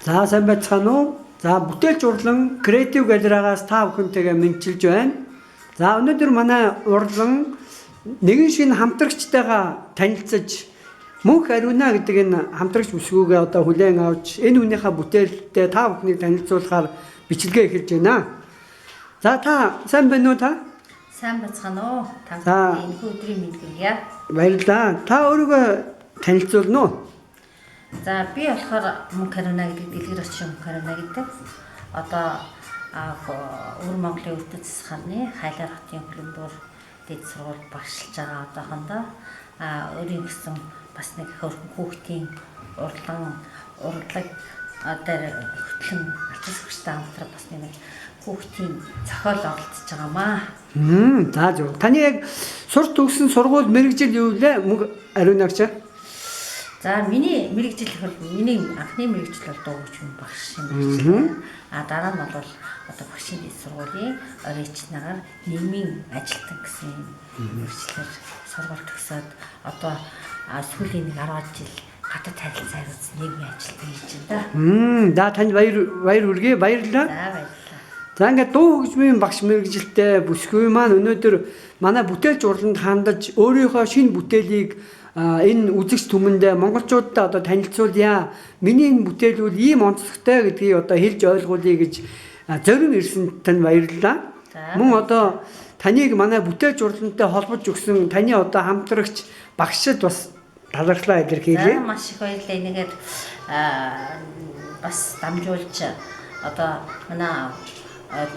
За, сайн байцгаана уу? За, бүтээлч урлан креатив галерейгаас та бүхэнтэйгээ мэндчилж байна. За, өнөөдөр манай урлан нэгэн шинэ хамтрагчтайгаа танилцаж, Мөнх Ариуна гэдэг энэ хамтрагч бүсгүйгээ одоо хүлээн авч, энэ хүнийхээ бүтээлтэй та бүхнийг танилцуулахаар бичлэгээ эхэлж байна. За, та сайн байна уу та? Сайн бацгаана уу? Та За. бүхэнд энэхүү өдрийн мэнд хүргье. Баярлалаа. Та өөрийгөө танилцуулна уу? За, би болохоор Мөнх Ариуна гэдэг, Дэлгэр очин Мөнх Ариуна гэдэг. Одоо Өвөр Монголын Өвдөд засхарны Хайлаар хотын Хөлбөмбөр дэд сургууль багшилж байгаа одоохондоо. Өөрийн гэсэн бас нэг хөрхөн хүүхдийн урлан урлаг дээр хөтлөн артист хүчтэй хамтран бас нэг хүүхдийн зохиол оролцож байгаамаа. За, зөв. Таны яг сур төгсөн сургууль, мэргэжил юу лээ, Мөнх Ариунагч? За, миний мэргэжил бол, миний анхны мэргэжил бол дуу хөгжмийн багш юм мэргэжил. Дараа нь бол одоо багшийн дэд сургуулийн оройчнаар нийгмийн ажилтан гэсэн юм мэргэжлээр сургууль төгсөөд, одоо сүүлийн нэг 10 жил гадаад харилцаа хариуцсан нийгмийн ажилтан хийж байна да. За, танд баяр хүргэе. Баярлалаа. За, баярлалаа. За, ингээд дуу хөгжмийн багш мэргэжилтэй бүсгүй маань өнөөдөр манай бүтээлч урланд хандаж, өөрийнхөө шинэ бүтээлийг энэ үзэгч түмэндээ, монголчуудад одоо танилцуулъя. Миний энэ бүтээлүүл ийм онцлогтой гэдгийг одоо хэлж ойлгуулъя гэж зорин ирсэн тань баярлалаа. За. Мөн одоо таныг манай бүтээлч урлантай холбож өгсөн таны одоо хамтрагч багшид бас талархлаа илэрхийлье. За, маш их баярлалаа. Энийгээр бас дамжуулж одоо манай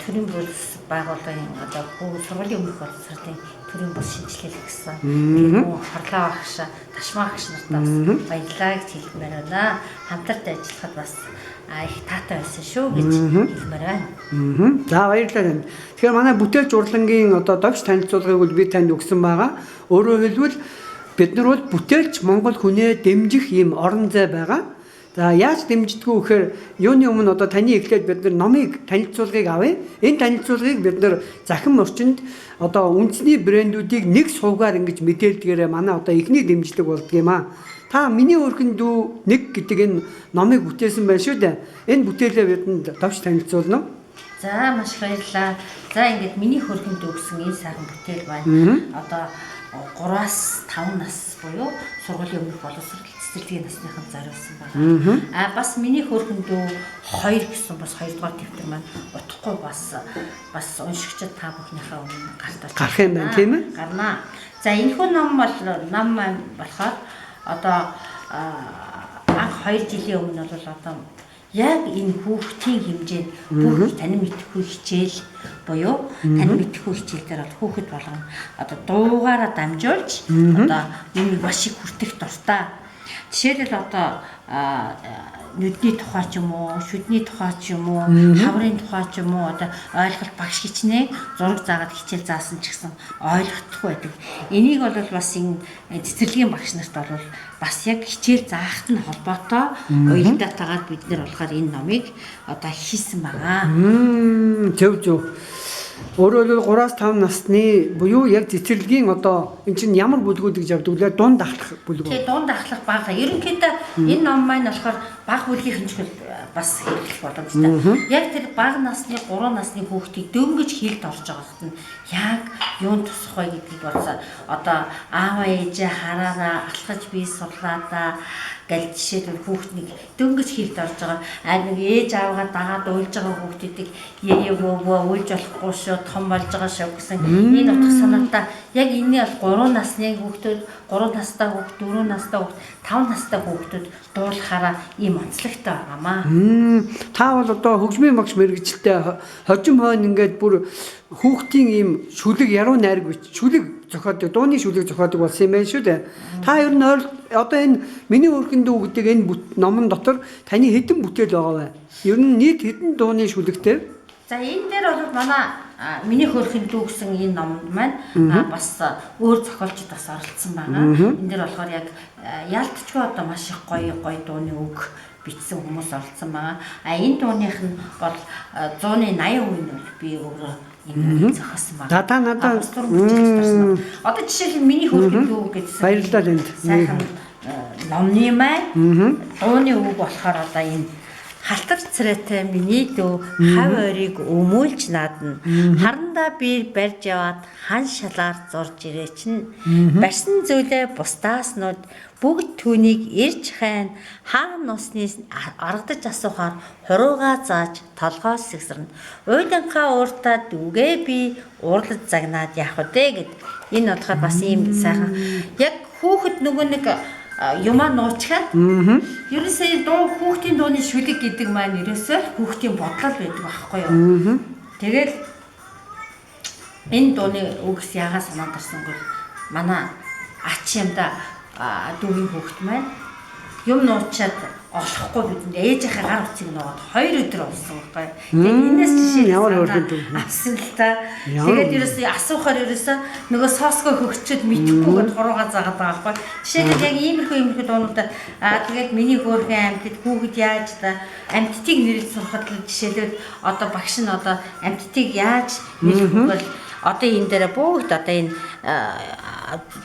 төрийн бүс байгууллагын, одоо хүү сургуулийн өмнөх боловсролын төрийн бүс шинжилэл гэсэн тэр мөн хорлоо багш, ташмаа багш нартаа бас баярлалаа гэж хэлмээр байна. Хамтарч ажиллахад бас их таатай байсан шүү гэж хэлмээр байна. За, баярлалаа танд. Тэгэхээр манай бүтээлч урлангийн одоо довч танилцуулгыг бол би танд өгсөн байгаа. Өөрөөр хэлбэл, бид нар бол бүтээлч монгол хүнээ дэмжих ийм орон зай байгаа. За, яаж дэмждэг вэ гэхээр юуны өмнө одоо таны эхлээд бид нар номыг танилцуулгыг авъя. Энэ танилцуулгыг бид нар захин орчинд одоо үндэсний брэндүүдийг нэг сувгаар ингэж мэдээлдгээрээ манай одоо эхний дэмжлэг болдог юм аа. Та "Миний өрхөн дүү нэг" гэдэг энэ номыг бүтээсэн байна шүү дээ. Энэ бүтээлээ бидэнд товч танилцуулна уу? За, маш их баярлалаа. За, ингээд "Миний хөрхөнд өгсөн" энэ сайхан бүтээл байна. Одоо 3-аас 5 нас буюу сургуулийн өмнөх боловсрол, цэцэрлэгийн насныханд зориулсан байна. Бас "Миний хөрхөнд дүү 2" гэсэн бас 2 дугаар дэвтэр маань утахгүй бас уншигчид та бүхнийхээ өмнө гарт болж Гарах юм байна, тийм ээ? Гарнаа. За, энэхүү ном бол, нам маань болохоор одоо анх 2 жилийн өмнө бол одоо яг энэ хүүхдийн хэмжээнд бүх танин мэдэхгүй хичээл буюу танин мэдэхгүй хичээл дээр бол хүүхэд болгоно одоо дуугаараа дамжуулж одоо юм маш их хүртэх дуртай. Жишээлбэл, одоо нүдний тухай ч юм уу, шүдний тухай ч юм уу, хаврын тухай ч юм уу, одоо ойлголт багш хичнээн зураг заагаад хичээл заасан ч гэсэн ойлгохгүй байдаг. Энийг бол бас энэ цэцэрлэгийн багш нарт бол бас яг хичээл заахт нь холбоотой уялдаатайгаар бид нар болохоор энэ номыг одоо хийсэн байгаа. Зөв, зөв. Өөрөөр хэлбэл, 3-аас 5 насны буюу яг цэцэрлэгийн, одоо эн чинь ямар бүлгүүд гэж явдаг лээ, дунд ахлах бүлгүү. Тэгээ дунд ахлах, бага. Ерөнхийдөө энэ ном маань болохоор бага бүлгийнхэн ч бас хэрэглэх боломжтой. Яг тэр бага насны, 3 насны хүүхдийг дөнгөж хилд орж байгаахад нь яг юун тусах вэ гэдгийг болсон. Одоо ааваа ээжээ хараараа алхаж бие сурлаа да гэл, жишээлбэл, хүүхд нэг дөнгөж хилд орж байгаа. Нэг ээж аавгаа дагаад уйлж байгаа хүүхдүүдийг ээ вөө вөө уйлж болохгүй шүү, том болж байгаа шүү гэсэн энэ утга санаатай яг энэний бол 3 насны хүүхдүүд, 3 настай хүүхд, 4 настай хүүхд, 5 настай хүүхдүүд дуулахаараа ийм онцлогтой байгаамаа. Та бол одоо хөгжмийн багш мэргэжилтэй, хожим хойно ингээд бүр хүүхдийн ийм шүлэг, яруу найраг бич, шүлэг зохиодог, дууны шүлэг зохиодог болсон юм байна шүү дээ. Та ер нь одоо энэ "Миний өрхөн дүү" гэдэг энэ номон дотор таны хэдэн бүтээл байгаа вэ? Ер нь нийт хэдэн дууны шүлэгтэй? За, энэ дээр бол манай "Миний хөрхөн дүү" гэсэн энэ номонд маань бас өөр зохиолчид бас оролцсон байгаа. Энэ дээр болохоор яг яалтчгүй одоо маш их гоё гоё дууны үг бичсэн хүмүүс оролцсон байгаа. Энэ дууных нь бол 100-ны 80% нь бол би өөрөө энэ зохиосон байна. За, та надад бас зураг бичиж дарсан. Одоо жишээлбэл, "Миний хөрхөн дүү" гэсэн Баярлалаа танд. сайхан номны маань дууны үг болохоор одоо энэ Халтар царайтай миний дүү хав ойрыг өмөөлж наадна. Харандаа би барьж яваад хан шалаар зурж ирээ чинь. Барьсан зүйлээ бусдаас нууд бүгд түүнийг ирж хайн хаан нусны аргадаж асуухаар хуруугаа зааж толгоос сэгсэрнэ. Уйланхаа ууртаа дүүгээ би уурлаж загнаад яах вэ гэд. Энэ болохоор бас ийм сайхан яг хүүхэд нөгөө нэг юмаа нуучхаад ерөөсөө дуу хүүхдийн дууны шүлэг гэдэг маань ерөөсөө хүүхдийн бодлол байдаг байхгүй юу. Тэгэл энэ дууны үгс яагаад санаанд орсонгүй манай ач юмда дүүгийн хүүхд маань юм нуучаад олохгүй бидэнд ээжийнхээ гар утсыг нуугаад 2 өдөр олсон байхгүй. Тэгээд энэс жишээ ямар хөөрхөн дүү авсан л та. Тэгээд ерөөсөө асуухаар ерөөсөө нөгөө соосгоо хөгчөөд мэдэхгүй гээд хуруугаа заагаад байгаа байхгүй. Жишээлбэл яг иймэрхүү дуунуудаа тэгээд миний хөөрхөн амьтад хүүхэд яаж та амьтдыг нэрлж сурахад л жишээлбэл одоо багш нь одоо амьтдыг яаж нэрлэх вэ? Одоо энэ дээр бүгд одоо энэ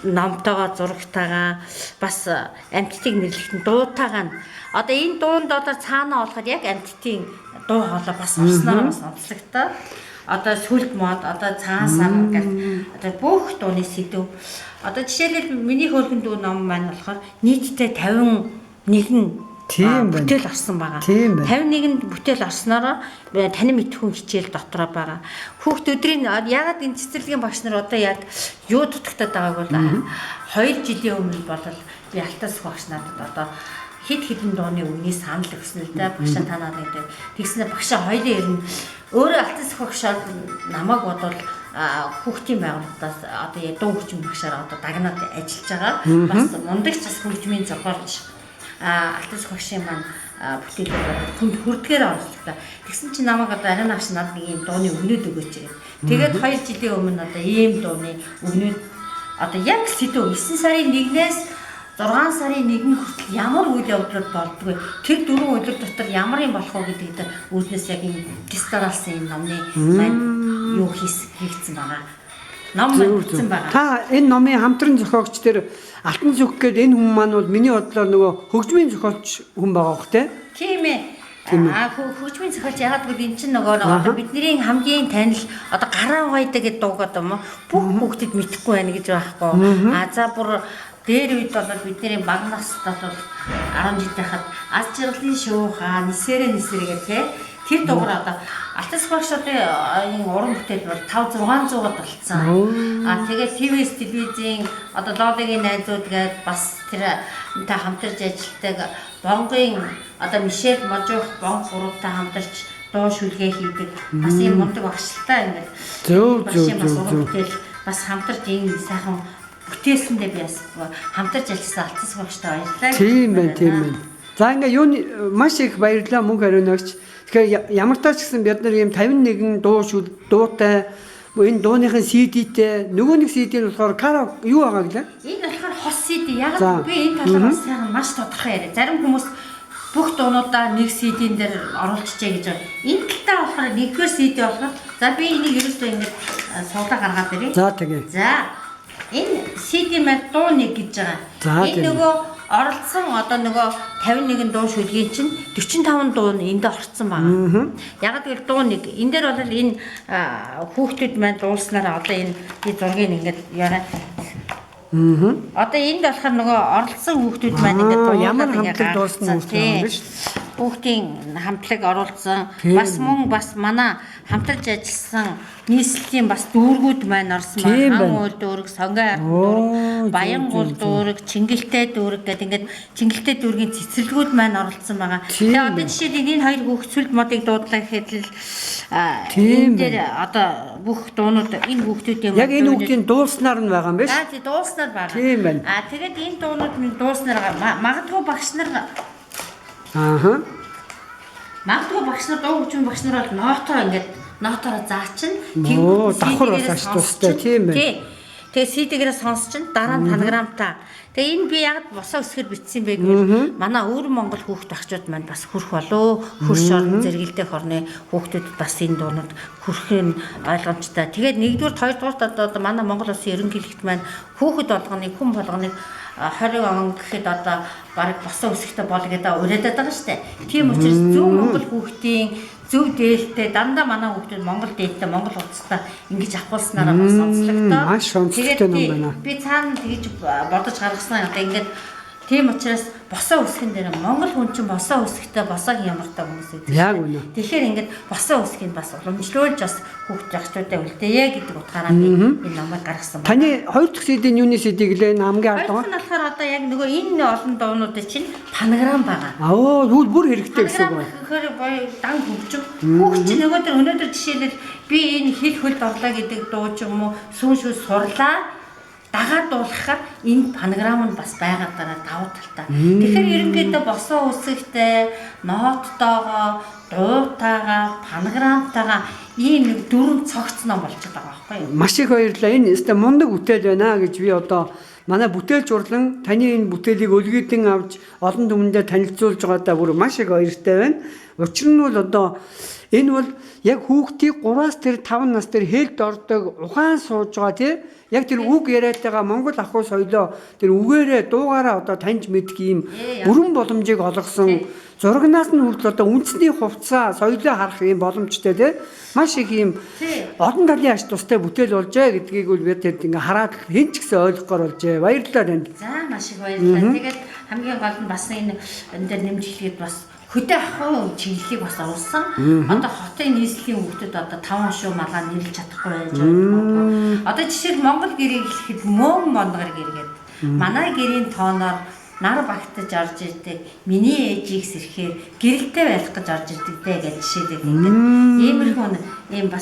номтойгоо зурагтайгаа бас амьтдыг нэрлэхэд нь дуутайгаа нь одоо энэ дуунд одоо цаанаа болоход яг амьтдын дуу хоолой бас орсноор бас онцлогтой. Одоо сүлд мод, одоо цагаан сар гэх одоо бүх дууны сэдв. Одоо жишээлбэл миний хөөрхөн дүү ном маань болохоор нийтдээ 51 Тийм байна. Бүтээл орсон байгаа. 51-нд бүтээл орсноороо танин мэдхүн хичээл дотроо байгаа. Хүүхд өдрийн ягаад энэ цэцэрлэгийн багш нар одоо яг юу дутагтаад байгааг бол 2 жилийн өмнө бол би Алтан сүх багш надад одоо хэд хэдэн дууны үгний санал өгсөн л да багшаа та надад гэдэг. Тэгснэ багшаа хоёлын ер нь өөрөө Алтан сүх багшаа намайг бодвол хүүхдийн байгууллагаас одоо дуу хөгжмийн багшаар одоо дагнаад ажиллаж байгаа. Бас мундагч бас хөгжмийн зохиолч Алтан сүх багшийн маань бүтээлүүд бол хүнд хүрдгээр оролцдог. Тэгсэн чинь намайг одоо ариун багш надад нэг ийм дууны өгнөд өгөөч гэдэг. Тэгээд 2 жилийн өмнө одоо ийм дууны өгнөд одоо яг сэдв 9 сарын 1-ээс 6 сарын 1 хүртэл ямар үйл явдлууд болдгоо тэр 4 өдөр дотор ямар юм болох уу гэдэгт үүднээс яг энэ дистаралсан энэ номны маань юу хийгдсэн байгаа. Ном бичсэн байгаа. Та энэ номын хамтран зохиогч тэр Алтан сүх гээд энэ хүн маань бол миний бодлоор нөгөө хөгжмийн зохиолч хүн байгаа бох те. Тийм ээ. Хөгжмийн зохиолч яагаад гэвэл эн чинь нөгөө одоо бидний хамгийн танил одоо гараа угайдаг гэдэг дууг одоо мó бүх хүүхдэд мэдэхгүй байна гэж байхгүй. За бүр дээр үед бол бидний бага насд бол 10 жил байхад аз жаргалын шүүхаа нисэрэ нисэрэ гэх те тэр дугаар одоо Алтан сүх багш одоо уран бүтээл бол 5 600-аад болцсон. Тэгээд ТВС телевизийн одоо Лолигийн найзууд гээд бас тэр та хамтарч ажилладаг Бонгийн одоо Мишель Можох Бонг гуравтай хамтарч дуу шүлгээ хийдэг. Бас ийм мундаг багшилтай ингээд. Зөв зөв зөв. Бүтээл бас хамтарч ийм сайхан бүтээлсэндээ би бас хамтарч ажилласан Алтан сүх багштай баярлалаа. Тийм байна, тийм байна. За ингээ юу маш их баярлалаа мөнх ариунагч. Тэгэхээр ямар тач гэсэн бид нар ийм 51 дуу шүл дуутай энэ дууныхын CD-тэй нөгөө нэг CD нь болохоор караоке юу байгаа гэлээ? Энэ болохоор хос CD. Яг би энэ талаар бас сайхан маш тодорхой яриа. Зарим хүмүүс бүх дуунуудаа нэг CD-н дээр оруулчихъя гэж байна. Энэ талтаа болохоор нэгдүгээр CD болохоор за би энийг ерөөсөө ингэж суулаа гаргаад ирье. За тэгээ. За энэ CD маань дуу нэг гэж байгаа. Энэ нөгөө оролцсон одоо нөгөө 51 дуу шүлгийн чинь 45 дуу нь энд орцсон байгаа. Яг гэвэл дуу нэг энэ дээр бол энэ хүүхдүүд маань дуулснараа одоо энэ зургийг ингээд яараа. Одоо энд болохоор нөгөө оролцсон хүүхдүүд маань ингээд дуулаад ямар хамтлаг дуулсан хүүхдүүд юм биш. Хүүхдийн хамтлаг оруулсан. Бас мөн бас манай хамтарч ажилласан нийслэлийн бас дүүргүүд маань орсон байна. Хан уул дүүрэг, Сонгон ард дүүрэг, Баянгуул дүүрэг, Чингэлтэй дүүрэг гэдэг ингээд Чингэлтэй дүүргийн цэцэрлэгүүд маань оролцсон байгаа. Тэгээ одоо жишээлбэл энэ хоёр хүүхд сүлд модыг дуудлаа гэхэд л энэ дээр одоо бүх дуунууд энэ хүүхдүүдийн яг энэ хүүхдийн дуулснаар нь байгаа юм биш? Аа тий дуулснаар байгаа. Тийм байна. Аа тэгээд энэ дуунууд нь дуулснаар магадгүй багш нар ааха магадгүй багш нар дуу хөгжмийн багш нар бол ноотоо ингээд ноотоороо заачин тэнгууд давхар бас ач тустай тийм ээ. Тэгээ CD-гээрээ сонсчин дараа нь фонограмтай. Тэгээ энэ би яг босоо өсгөр бичсэн бэ гэвэл манай өвөр Монгол хүүхд багчууд маань бас хүрх болов. Хөрш орон зэрэгэлдэх орны хүүхдүүдэд бас энэ дуунууд хүрх нь ойлгомжтой. Тэгээд нэгдүгээр хоёрдугаарт одоо манай Монгол улсын ерөнхийлөгч маань хүүхэд болгоныг хүн болгоныг 20 он гэхэд одоо бараг босоо өсөхтэй бол гэдэг уриадаад байгаа шүү дээ. Тийм учраас зөв монгол хүүхдийн зөв дээлтэй дандаа манай хүүхдүүд монгол дээлтэй монгол хувцастай ингэж авахулснараа бас онцлогтой. Маш онцлогтой ном байна. Би цаана тэгж бодож гаргасан одоо ингээд тийм учраас босоо өсгөн дээр монгол хүн чинь босоо өсгөхтэй босоо хямартай хүмүүс гэдэг. Яг үнэ. Тэгэхээр ингээд босоо өсгийг бас уламжлуулж бас хүүхд жагчуудаа үлдээе гэдэг утгаараа би энэ номыг гаргасан байна. Таны хоёр дахь CD-ийн юуны CD гэлээ хамгийн ард байгаа. Хоёр дахь нь болохоор одоо яг нөгөө энэ олон дуунуудын чинь фонограм байгаа. Аа тэгвэл бүр хэрэгтэй гэсэн үг байна. Тэгэхээр боё дан хөгжим. Хүүхд чинь нөгөөдөр өнөөдөр жишээлбэл би энэ хэл хөлд орлоо гэдэг дуу ч юм уу сүүн шүү сурлаа дагаад дуулахаар энэ фонограм нь бас байгаад байгаа давуу талтай. Тэгэхээр ерөнхийдөө босоо үсгтэй, ноттойгоо, дуутайгаа, фонограмтайгаа ийм нэг дөрвөн цогц ном болчиход байгаа байхгүй юу? Маш их баярлалаа. Энэ өстой мундаг бүтээл байна гэж би одоо манай бүтээлч урлан таны энэ бүтээлийг өлгийдэн авч олон түмэндээ танилцуулж байгаадаа бүр маш их баяртай байна. Учир нь бол одоо энэ бол яг хүүхдийг 3-аас тэр 5 нас тэр хэлд ордог ухаан сууж байгаа тий яг тэр үг яриатайгаа Монгол ахуй соёлоо тэр үгээрээ дуугаараа одоо таньж мэдэх ийм бүрэн боломжийг олгосон зурагнаас нь хүртэл одоо үндэсний хувцас соёлоо харах ийм боломжтой тий маш их ийм олон талын ач тустай бүтээл болжээ гэдгийг бол бид хэд ингээ хараад хэн ч гэсэн ойлгохоор болжээ. Баярлалаа танд. За маш их баярлалаа. Тэгээд хамгийн гол нь бас энэ энэ дээр нэмж хэлэхэд бас хөдөө ахуй чиглэлийг бас оруулсан. Одоо хотын нийслэлийн хүүхдүүд одоо 5 шуу малгай нэрлэж чадахгүй байж байгаа. Одоо жишээл Монгол гэрийг хэлэхэд мөн монгор гэргээд манай гэрийн тооноор нар багтаж орж ирдэг. Миний ээжийг сэрхээр гэрэлтэй байх гэж орж ирдэг дээ гэж жишээлбэл ингээд иймэрхүү ийм бас